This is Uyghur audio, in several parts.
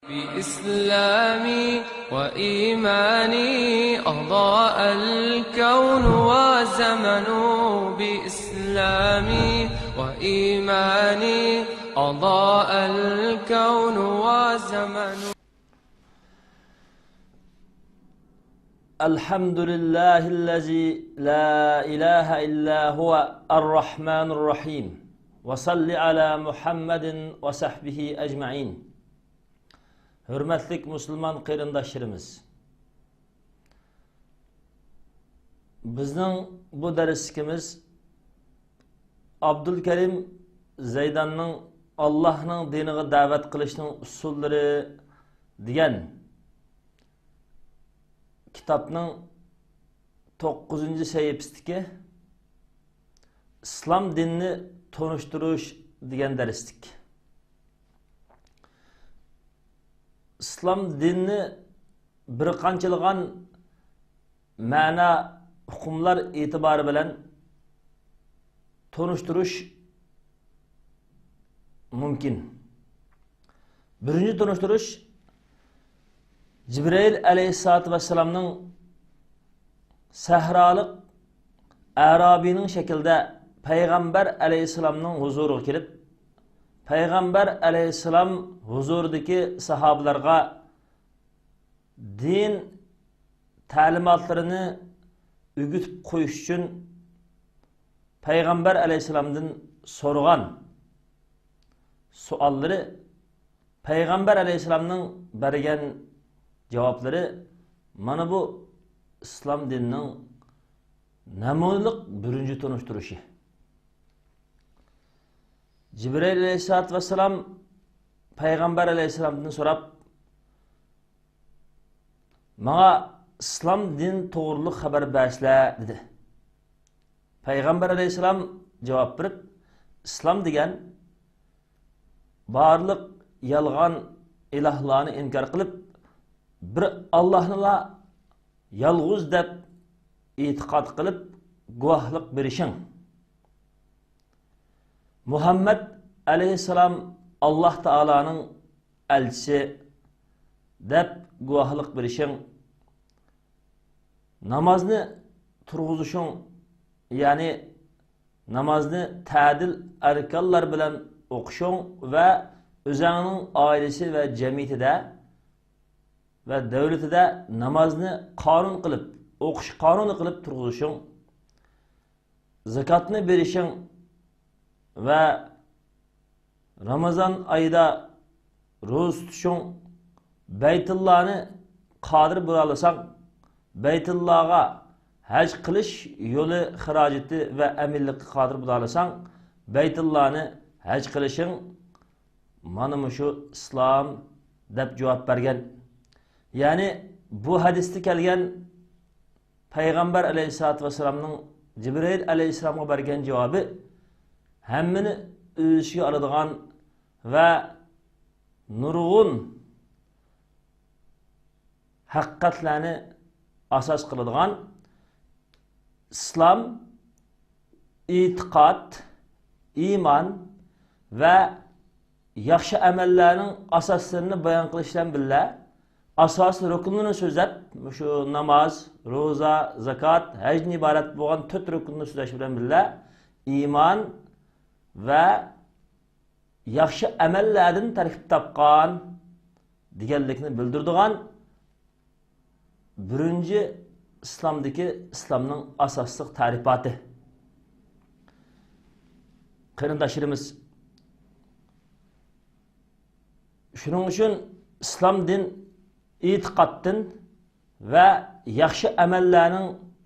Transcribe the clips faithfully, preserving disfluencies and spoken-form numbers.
بإسلامي وإيماني أضاء الكون وزمن. بإسلامي وإيماني أضاء الكون وزمن. الحمد لله الذي لا إله إلا هو الرحمن الرحيم. وصل على محمد وصحبه أجمعين. ھۆرمەتلىك مۇسۇلمان قېرىنداشلىرىمىز، بىزنىڭ بۇ دەرسلىكىمىز ئابدۇلكەرىم زەيداننىڭ «ئاللاھنىڭ دىنىغا دەۋەت قىلىشنىڭ ئۇسۇللىرى» دېگەن كىتابنىڭ توققۇزىنچى سەھىپىسىدىكى «ئىسلام دىنىنى تونۇشتۇرۇش» دېگەن دەرسلىك. ئىسلام دىنىنى بىر قانچىلىغان مەنا، ئۇقۇملار ئېتىبارى بىلەن تونۇشتۇرۇش مۇمكىن. بىرىنچى تونۇشتۇرۇش، جىبرىئىل ئەلەيھىسسالاتۇ ۋەسسالامنىڭ سەھرالىق ئەرابىينىڭ شەكلىدە پەيغەمبەر ئەلەيھىسسالامنىڭ ھۇزۇرىغا كېلىپ، پەيغەمبەر ئەلەيھىسسالام ھۇزۇرىدىكى ساھابىلارغا دىن تەلىماتلىرىنى ئۆگىتىپ قويۇش ئۈچۈن پەيغەمبەر ئەلەيھىسسالامدىن سورىغان سوئاللىرى، پەيغەمبەر ئەلەيھىسسالامنىڭ بەرگەن جاۋابلىرى، مانا بۇ ئىسلام دىنىنىڭ نەمۇنىلىك بىرىنچى تونۇشتۇرۇشى. جىبرىئىل ئەلەيھىسسالاتۇ ۋەسسالام پەيغەمبەر ئەلەيھىسسالامدىن سوراپ، «ماڭا ئىسلام دىن توغرۇلۇق خەۋەر بەرسىلە» دېدى. پەيغەمبەر ئەلەيھىسسالام جاۋاب بېرىپ، «ئىسلام دېگەن بارلىق يالغان ئىلاھلارنى ئىنكار قىلىپ، بىر ئاللاھنىلا يالغۇز دەپ ئېتىقاد قىلىپ گۇۋاھلىق بېرىشىڭ، مۇھەممەد ئەلەيھىسسالام ئاللاھ تائالانىڭ ئەلچىسى دەپ گۇۋاھلىق بېرىشىڭ، نامازنى تۇرغۇزۇشۇڭ، يەنى نامازنى تەدىل ئەركانلار بىلەن ئوقۇشۇڭ ۋە ئۆزەڭنىڭ ئائىلىسى ۋە جەمئىيىتىدە ۋە دۆلىتىدە نامازنى قانۇن قىلىپ، ئوقۇش قانۇنى قىلىپ تۇرغۇزۇشۇڭ، زاكاتنى بېرىشىڭ ۋە رامىزان ئايىدا روزا تۇتۇشۇڭ، بەيتۇللانى قادىر بولالىساڭ، بەيتۇللاغا ھەج قىلىش يولى خىراجىتى ۋە ئەمىنلىككە قادىر بولالىساڭ، بەيتۇللانى ھەج قىلىشىڭ، مانا مۇشۇ ئىسلام» دەپ جاۋاب بەرگەن. يەنى بۇ ھەدىستە كەلگەن پەيغەمبەر ئەلەيھىسسالاتۇ ۋەسسالامنىڭ جىبرىئىل ئەلەيھىسسالامغا بەرگەن جاۋابى ھەممىنى ئۆز ئىچىگە ئالىدىغان ۋە نۇرغۇن ھەقىقەتلەرنى ئاساس قىلىدىغان ئىسلام، ئېتىقاد، ئىمان ۋە ياخشى ئەمەللەرنىڭ ئاساسلىرىنى بايان قىلىش بىلەن بىللە، ئاساسىي رۇكۇنلىرىنى سۆزلەپ، مۇشۇ ناماز، روزا، زاكات، ھەجدىن ئىبارەت بولغان تۆت رۇكۇننى سۆزلەش بىلەن بىللە، ئىمان ۋە ياخشى ئەمەللەردىن تەركىب تاپقان دېگەنلىكنى بىلدۈرىدىغان بىرىنچى ئىسلامدىكى ئىسلامنىڭ ئاساسلىق تەرىپاتى. قېرىنداشلىرىمىز، شۇنىڭ ئۈچۈن ئىسلام دىن ئېتىقادتىن ۋە ياخشى ئەمەللەرنىڭ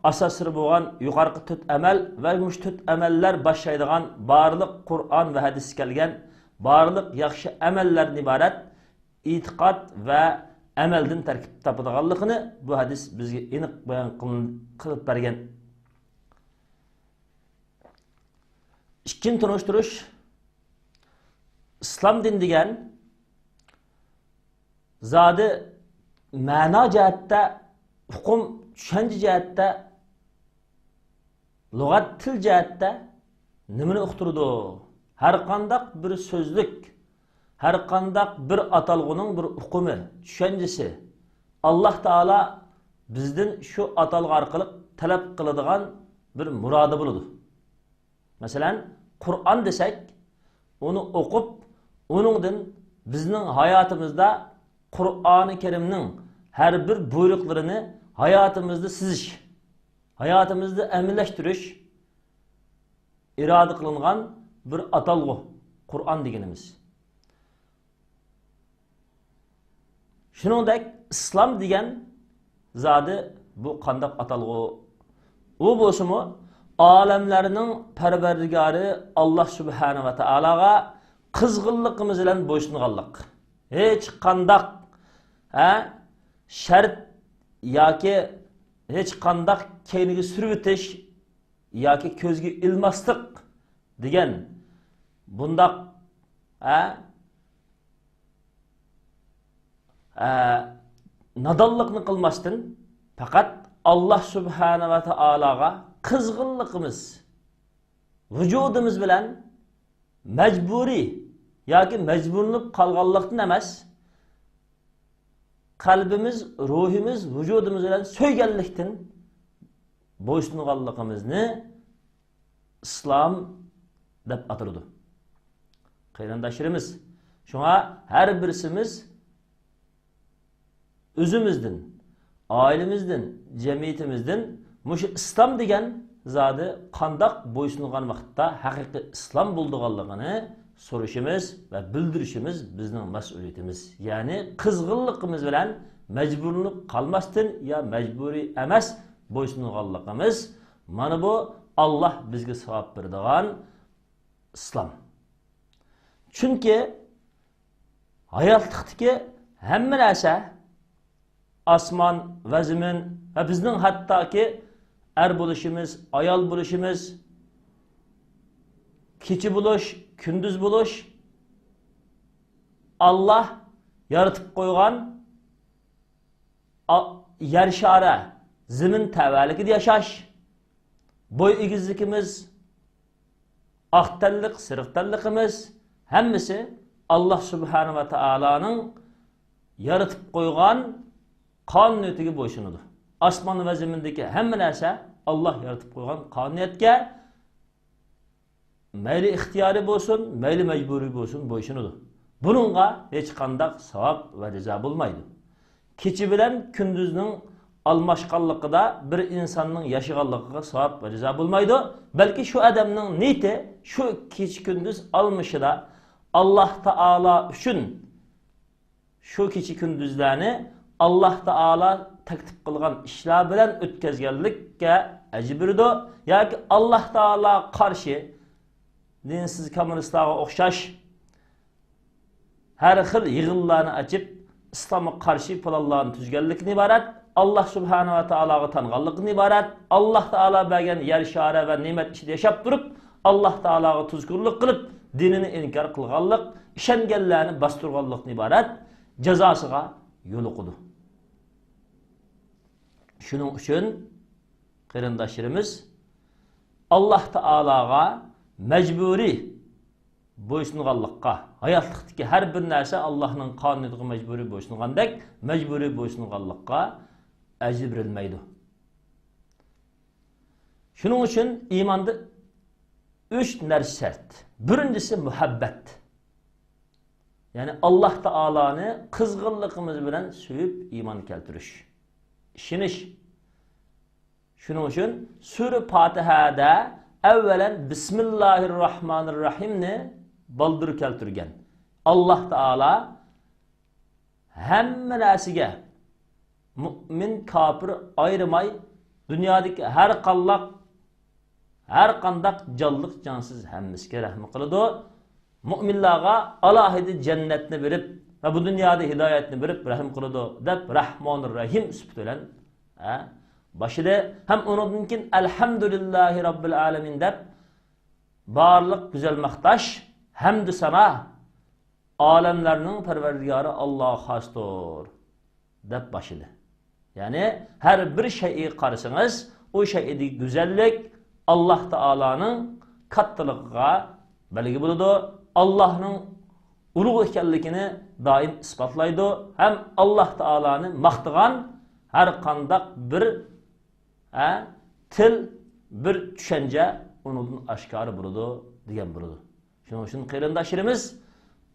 ئاساسلىرى بولغان يۇقىرىقى تۆت ئەمەل ۋە مۇشۇ تۆت ئەمەللەر باشلايدىغان بارلىق قۇرئان ۋە ھەدىستە كەلگەن بارلىق ياخشى ئەمەللەردىن ئىبارەت ئېتىقاد ۋە ئەمەلدىن تەركىب تاپىدىغانلىقىنى بۇ ھەدىس بىزگە ئېنىق بايان قىلىن-، قىلىپ بەرگەن. ئىككىنچى تونۇشتۇرۇش، ئىسلام دىنى دېگەن زادى مەنا جەھەتتە، ئۇقۇم، چۈشەنچە جەھەتتە، لۇغەت، تىل جەھەتتە نېمىنى ئۇقتۇرىدۇ؟ ھەرقانداق بىر سۆزلۈك، ھەرقانداق بىر ئاتالغۇنىڭ بىر ئۇقۇمى، چۈشەنچىسى، ئاللاھ تائالا بىزدىن شۇ ئاتالغۇ ئارقىلىق تەلەپ قىلىدىغان بىر مۇرادى بولىدۇ. مەسىلەن، قۇرئان دېسەك، ئۇنى ئوقۇپ، ئۇنىڭدىن بىزنىڭ ھاياتىمىزدا قۇرئانى كەرىمنىڭ ھەر بىر بۇيرۇقلىرىنى ھاياتىمىزدا سىزىش، ھاياتىمىزدا ئەمەلىيلەشتۈرۈش ئىرادە قىلىنغان بىر ئاتالغۇ، قۇرئان دېگىنىمىز. شۇنىڭدەك ئىسلام دېگەن زادى بۇ قانداق ئاتالغۇ؟ ئۇ بولسىمۇ ئالەملەرنىڭ پەرۋەردىگارى ئاللاھ سۇبھانەھۇ ۋە تائالاغا قىزغىنلىقىمىز بىلەن بويسۇنغانلىق. ھېچقانداق، ھە، شەرت ياكى ھېچقانداق كەينىگە سۈرۈۋېتىش ياكى كۆزگە ئىلماسلىق دېگەن بۇنداق، ھە، ئە، نادانلىقنى قىلماستىن، پەقەت ئاللاھ سۇبھانە ۋە تائالاغا قىزغىنلىقىمىز، ۋۇجۇدىمىز بىلەن مەجبۇرىي ياكى مەجبۇرلىنىپ قالغانلىقتىن ئەمەس، قەلبىمىز، روھىمىز، ۋۇجۇدىمىز بىلەن سۆيگەنلىكتىن بويسۇنغانلىقىمىزنى ئىسلام دەپ ئاتىلىدۇ. قېرىنداشلىرىمىز، شۇڭا ھەر بىرسىمىز ئۆزىمىزدىن، ئائىلىمىزدىن، جەمئىيىتىمىزدىن مۇشۇ ئىسلام دېگەن زادى قانداق بويسۇنغان ۋاقىتتا ھەقىقىي ئىسلام بولىدىغانلىقىنى سورىشىمىز ۋە بىلدۈرۈشىمىز بىزنىڭ مەسئۇلىيىتىمىز. يەنى قىزغىنلىقىمىز بىلەن مەجبۇرلىنىپ قالماستىن يا مەجبۇرىي ئەمەس بويسۇنغانلىقىمىز، مانا بۇ ئاللاھ بىزگە ساۋاب بېرىدىغان ئىسلام. چۈنكى ھاياتلىقتىكى ھەممە نەرسە، ئاسمان ۋە زېمىن ۋە بىزنىڭ ھەتتاكى ئەر بولۇشىمىز، ئايال بولۇشىمىز، كېچە بولۇش، كۈندۈز بولۇش، ئاللاھ يارىتىپ قويغان ئا-، يەر شارى، زېمىن تەۋەلىكىدە ياشاش، بوي ئېگىزلىكىمىز، ئاق تەنلىك، سېرىق تەنلىكىمىز، ھەممىسى ئاللاھ سۇبھانە ۋە تائالانىڭ يارىتىپ قويغان قانۇنىيىتىگە بويسۇنىدۇ. ئاسمان ۋە زېمىندىكى ھەممە نەرسە ئاللاھ يارىتىپ قويغان قانۇنىيەتكە مەيلى ئىختىيارىي بولسۇن، مەيلى مەجبۇرىي بولسۇن، بويسۇنىدۇ. بۇنىڭغا ھېچقانداق ساۋاب ۋە جازا بولمايدۇ. كېچە بىلەن كۈندۈزنىڭ ئالماشقانلىقىدا بىر ئىنساننىڭ ياشىغانلىقىغا ساۋاب ۋە جازا بولمايدۇ. بەلكى شۇ ئادەمنىڭ نىيىتى شۇ كېچە-كۈندۈز ئالمىشىدا ئاللاھ تائالا ئۈچۈن شۇ كېچە-كۈندۈزلەرنى ئاللاھ تائالا تەكلىپ قىلغان ئىشلار بىلەن ئۆتكۈزگەنلىككە ئەجىر بېرىدۇ ياكى ئاللاھ تائالاغا قارشى دىنسىز كاممۇنىستلارغا ئوخشاش ھەر خىل يىغىنلارنى ئېچىپ، ئىسلامغا قارشى پىلانلارنى تۈزگەنلىكتىن ئىبارەت. ئاللاھ سۇبھانە ۋە تائالاغا تانغانلىقتىن ئىبارەت. ئاللاھ تائالا بەرگەن يەر شارى ۋە نېمەت ئىچىدە ياشاپ تۇرۇپ، ئاللاھ تائالاغا تۇزكورلۇق قىلىپ، دىنىنى ئىنكار قىلغانلىق، ئىشەنگەنلەرنى باستۇرغانلىقتىن ئىبارەت جازاسىغا يولۇقىدۇ. شۇنىڭ ئۈچۈن، قېرىنداشلىرىمىز، ئاللاھ تائالاغا مەجبۇرىي بويسۇنغانلىققا، ھاياتلىقتىكى ھەر بىر نەرسە ئاللاھنىڭ قانۇنىغا مەجبۇرىي بويسۇنغاندەك، مەجبۇرىي بويسۇنغانلىققا ئەجىر بېرىلمەيدۇ. شۇنىڭ ئۈچۈن ئىماندا ئۈچ نەرسە شەرت. بىرىنچىسى مۇھەببەت. يەنى ئاللاھ تائالانى قىزغىنلىقىمىز بىلەن سۆيۈپ ئىمان كەلتۈرۈش. ئىشىنىش. شۇنىڭ ئۈچۈن سۈرە پاتىھەدە ئەۋۋەلەن بىسمىللاھىررەھمانىررەھىمنى بالدۇر كەلتۈرگەن. ئاللاھ تائالا ھەممە نەرسىگە مۇئمىن، كاپىر ئايرىماي، دۇنيادىكى ھەر قانداق، ھەر قانداق جانلىق جانسىز ھەممىسىگە رەھمى قىلىدۇ. مۇئمىنلارغا ئالاھىدە جەننەتنى بېرىپ ۋە بۇ دۇنيادا ھىدايەتنى بېرىپ رەھىم قىلىدۇ دەپ رەھمانىر رەھىم سۈپىتى بىلەن، ھە، باشلىدى. ھەم ئۇنىڭدىن كېيىن ئەلھەمدۇلىللاھى رەببىل ئالەمىن دەپ بارلىق گۈزەل ماختاش، ھەمدۇ سانا ئالەملەرنىڭ پەرۋەردىگارى ئاللاھقا خاستۇر دەپ باشلىدى. يەنى ھەر بىر شەيئىگە قارىسىڭىز، ئۇ شەيئىدىكى گۈزەللىك ئاللاھ تائالانىڭ كاتتىلىقىغا بەلگە بولىدۇ. ئاللاھنىڭ ئۇلۇغ ئىكەنلىكىنى دائىم ئىسپاتلايدۇ ھەم ئاللاھ تائالانى ماختىغان ھەر قانداق بىر، ھە، تىل، بىر چۈشەنچە ئۇنىڭدىن ئاشكارا بولىدۇ، دېگەن بولىدۇ. شۇنىڭ ئۈچۈن قېرىنداشلىرىمىز،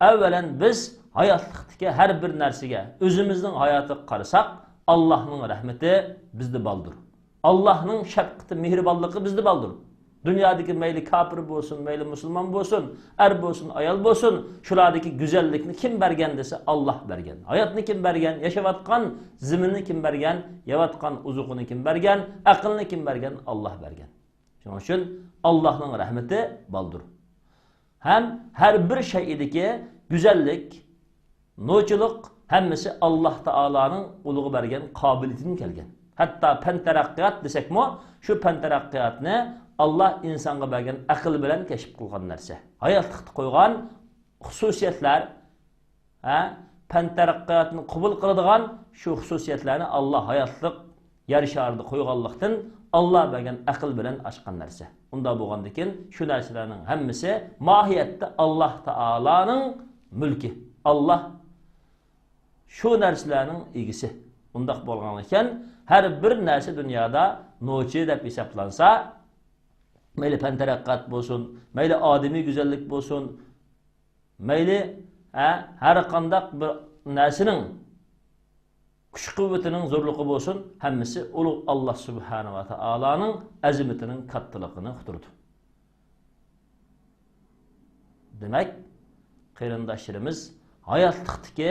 ئەۋۋەلەن بىز ھاياتلىقتىكى ھەر بىر نەرسىگە، ئۆزىمىزنىڭ ھاياتىغا قارىساق، ئاللاھنىڭ رەھمىتى بىزدە بالدۇر. ئاللاھنىڭ شەپقىتى، مېھرىبانلىقى بىزدە بالدۇر. دۇنيادىكى مەيلى كاپىر بولسۇن، مەيلى مۇسۇلمان بولسۇن، ئەر بولسۇن، ئايال بولسۇن، شۇلاردىكى گۈزەللىكنى كىم بەرگەن دېسە، ئاللاھ بەرگەن. ھاياتنى كىم بەرگەن؟ ياشاۋاتقان زېمىننى كىم بەرگەن؟ يەۋاتقان ئوزۇقىنى كىم بەرگەن؟ ئەقىلنى كىم بەرگەن؟ ئاللاھ بەرگەن. شۇنىڭ ئۈچۈن ئاللاھنىڭ رەھمىتى بالدۇر. ھەم ھەر بىر شەيئىدىكى گۈزەللىك، نوچىلىق ھەممىسى ئاللاھ تائالانىڭ ئۇلۇغ بەرگەن قابىلىيىتىدىن كەلگەن. ھەتتا پەن تەرەققىيات دېسەكمۇ، شۇ پەن تەرەققىياتنى ئاللاھ ئىنسانغا بەرگەن ئەقىل بىلەن كەشىپ قىلغان نەرسە. ھاياتلىقتا قويغان خۇسۇسىيەتلەر، ھە، پەن تەرەققىياتنى قوبۇل قىلىدىغان شۇ خۇسۇسىيەتلەرنى ئاللاھ ھاياتلىق يەر شارىدا قويغانلىقتىن، ئاللاھ بەرگەن ئەقىل بىلەن ئاشقان نەرسە. ئۇنداق بولغاندىكىن، شۇ نەرسىلەرنىڭ ھەممىسى ماھىيەتتە ئاللاھ تائالانىڭ مۈلكى. ئاللاھ شۇ نەرسىلەرنىڭ ئىگىسى. ئۇنداق بولغان ئىكەن، ھەر بىر نەرسە دۇنيادا نوچى دەپ ھېسابلانسا، مەيلى پەن تەرەققىيات بولسۇن، مەيلى ئادەمىي گۈزەللىك بولسۇن، مەيلى، ھە، ھەر قانداق بىر نەرسىنىڭ كۈچ-قۇۋۋىتىنىڭ زورلۇقى بولسۇن، ھەممىسى ئۇلۇغ ئاللاھ سۇبھانەھۇ ۋە تائالانىڭ ئەزىمىتىنىڭ كاتتىلىقىنى ئۇقتۇرىدۇ. دېمەك، قېرىنداشلىرىمىز، ھاياتلىقتىكى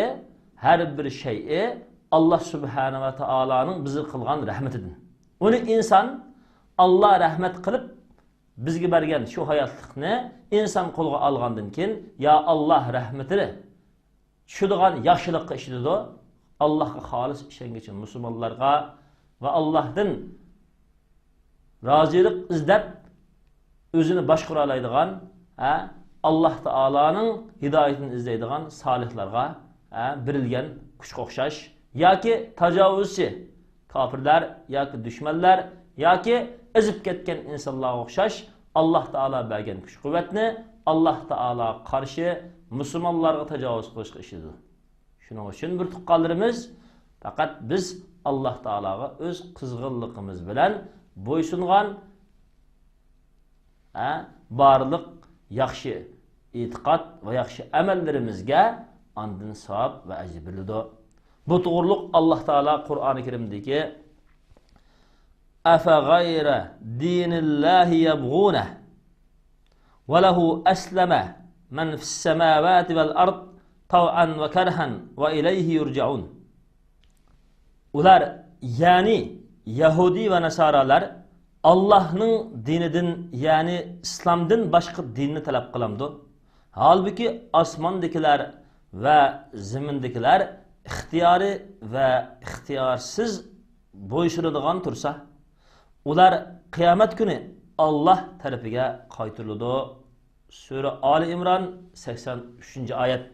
ھەر بىر شەيئى ئاللاھ سۇبھانەھۇ ۋە تائالانىڭ بىزگە قىلغان رەھمىتىدىن. ئۇنى ئىنسان، ئاللاھ رەھمەت قىلىپ، بىزگە بەرگەن شۇ ھاياتلىقنى ئىنسان قولغا ئالغاندىن كېيىن، يا ئاللاھ رەھمىتىنى چۈشىدىغان ياخشىلىققا ئىشلىتىدۇ. ئاللاھقا خالىس ئىشەنگۈچى مۇسۇلمانلارغا ۋە ئاللاھتىن رازىلىق ئىزدەپ، ئۆزىنى باشقۇرالايدىغان، ھە، ئاللاھ تائالانىڭ ھىدايىتىنى ئىزدەيدىغان سالىھلارغا، ھە، بېرىلگەن كۈچكە ئوخشاش ياكى تاجاۋۇزچى، كاپىرلار ياكى دۈشمەنلەر ياكى ئېزىپ كەتكەن ئىنسانلارغا ئوخشاش، ئاللاھ تائالا بەرگەن كۈچ-قۇۋۋەتنى ئاللاھ تائالاغا قارشى مۇسۇلمانلارغا تاجاۋۇز قىلىشقا ئىشلىتىدۇ. شۇنىڭ ئۈچۈن، بىر تۇغقانلىرىمىز، پەقەت بىز ئاللاھ تائالاغا ئۆز قىزغىنلىقىمىز بىلەن بويسۇنغان، ھە، بارلىق ياخشى ئېتىقاد ۋە ياخشى ئەمەللىرىمىزگە ئاندىن ساۋاب ۋە ئەجىر بېرىلىدۇ. بۇ توغرۇلۇق ئاللاھ تائالا قۇرئانى كەرىمدىكى، أفغير دين الله يبغون وله أسلم من في السماوات والأرض طوعا وكرها وإليه يرجعون. ئۇلار، يەنى يەھۇدىي ۋە ناسارالار، ئاللاھنىڭ دىنىدىن، يەنى ئىسلامدىن باشقا دىننى تەلەپ قىلامدۇ؟ ھالبۇكى، ئاسماندىكىلەر ۋە زېمىندىكىلەر ئىختىيارىي ۋە ئىختىيارسىز بويسۇنىدىغان تۇرسا، ئۇلار قىيامەت كۈنى ئاللاھ تەرىپىگە قايتۇرۇلىدۇ. سۈرە ئالى ئىمران، سەكسەن ئۈچىنچى ئايەت.